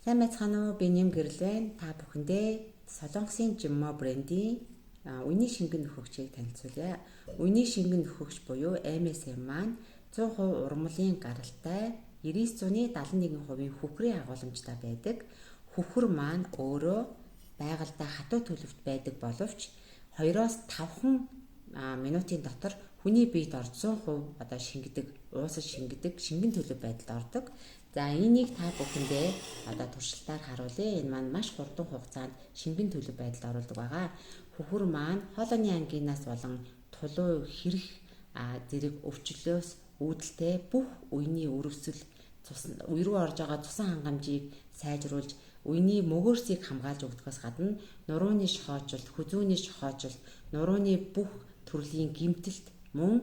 Сайн байцгаана уу? Би Нэм Гэрэл байна. Та бүхэндээ Солонгосын Jimmo брендийн үений шингэн нөхөгчийг танилцуулъя. Үений шингэн нөхөгч буюу MSM маань 100% ургамлын гаралтай 99.71% хөхрийн агуулмжтай байдаг. Хөхөр маань өөрөө байгальдаа хатуу төлөвт байдаг боловч 2-5 минутын дотор хүний биед орж 100% одоо шингэдэг, уусаж шингэдэг, шингэн төлөв байдалд ордог. За, энийг та бүхэндээ одоо туршилтаар харуулъя. Энэ маань маш хурдан хугацаанд шингэн төлөв байдалд оруулдаг байгаа. Хөхөр маань хоолойны ангинаас болон тулуу хэрэх зэрэг өвчлөлөөс үүдэлтэй бүх үений өрөвсөл, цус үе рүү орж байгаа цусан хангамжийг сайжруулж, үений мөгөөрсийг хамгаалж өгдөхөөс гадна нурууны шохоочлолт, хүзүүний шохоочлолт, нурууны бүх төрлийн гэмтэлт, мөн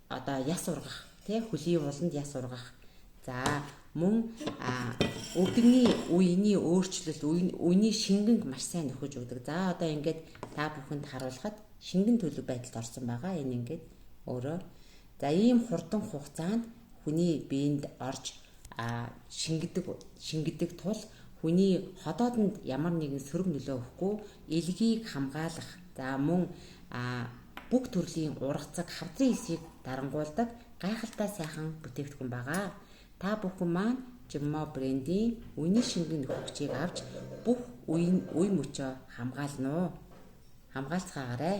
одоо яс ургах, тий, хөлийн ууланд яс ургах. За, мөн өвдөгний үений өөрчлөлт, үений шингэнг маш сайн нөхөж өгдөг. За, одоо ингээд та бүхэнд харуулхад шингэн төлөв байдалд орсон байгаа. Энэ ингээд өөрөө за ийм хурдан хугацаанд хүний биед орж шингэдэг тул хүний ходоодонд ямар нэгэн сөрөг нөлөө өгөхгүй, элгийг хамгаалах, за мөн бүх төрлийн ургацаг, хавдрын эсийг дарангуулдаг гайхалтай сайхан бүтээгдэхүүн байгаа. Та бүхэн маань Jimmo брендийн үений шингэн нөхөгчийг авч бүх үе үе мөчөө хамгаална уу? Хамгаалцгаагаарай.